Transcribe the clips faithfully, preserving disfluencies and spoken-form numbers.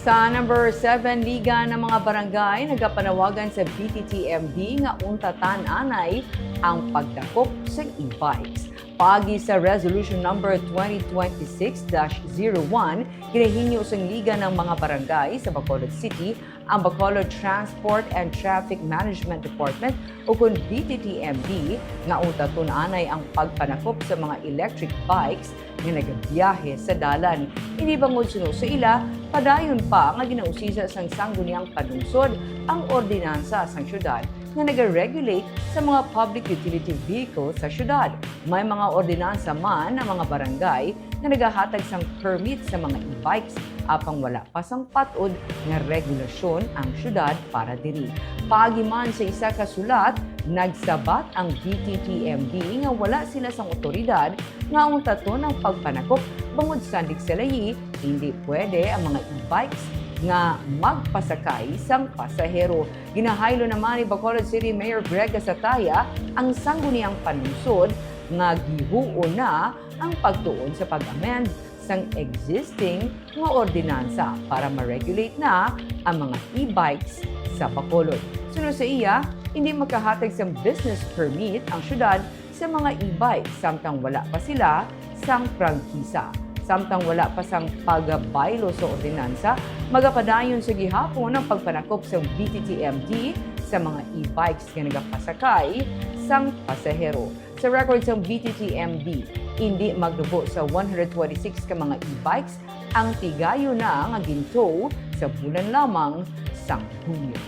Sa number seven, Liga ng mga Barangay nagapanawagan sa B T T M D nga untatan anay ang pagdakop sa e-bikes. Paagi sa Resolution Number twenty twenty-six dash zero one, ginahinyo sang Liga ng mga Barangay sa Bacolod City ang Bacolod Transport and Traffic Management Department, o kon B T T M D, nga untaton anay ang pagpanakop sa mga electric bikes nga nagabiyahe sa dalan. Ini bangod suno sa ila, padayon pa nga ginausisa sang Sangguniang Panlungsod ang ordinansa sang syudad nga nagaregulate sa mga public utility vehicle sa syudad. May mga ordinansa man ang mga barangay nga nagahatag sang permit sa mga e-bikes, apang wala pa sang patod nga regulasyon ang syudad para diri. Paagi man sa isa ka sulat, nagsabat ang B T T M D nga wala sila sang otoridad nga untaton ang pagpanakop, bangod sandig sa layi, hindi pwede ang mga e-bikes nga magpasakay sang pasahero. Ginahaylo naman ni Bacolod City Mayor Greg Gasataya ang Sangguniang Panlungsod nga gihuon na ang pagtuon sa pag-amend sang existing nga ordinansa para ma-regulate na ang mga e-bikes sa Bacolod. Suno sa iya, hindi makahatag sang business permit ang syudad sa mga e-bikes samtang wala pa sila sang prangkisa. Samtang wala pa sang pagbaylo sa ordinansa, magapadayon sa gihapon ang pagpanakop sang B T T M D sa mga e-bikes nga nagapasakay sang pasahero. Sa record sang B T T M D, indi magdugo sa one hundred twenty-six ka mga e-bikes ang tigayon na nga gintow sa bulan lamang sang Hunyo.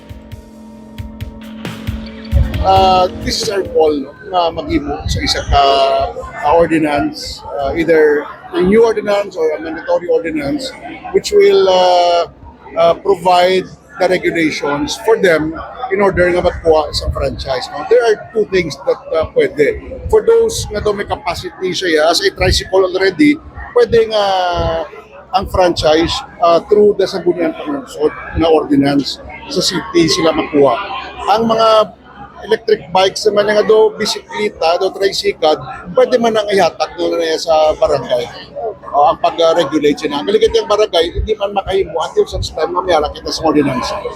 Uh, this is our call, no, na maghimo sa isa ka uh, ordinance, uh, either a new ordinance or a mandatory ordinance, which will uh, uh, provide the regulations for them in order nga magkuha sa franchise. No? There are two things that uh, pwede. For those nga daw may capacity siya as a tricycle already, pwede nga ang franchise uh, through the Sangguniang Panlungsod na ordinance sa city sila makuha. Ang mga electric bikes naman nga do bisikleta, do tricycle, pwede man ang ihatag na niya sa barangay. O ang pag-regulate sila. Ang galigit yung barangay, hindi man makahimo until such time na may halakit na sa ordinance.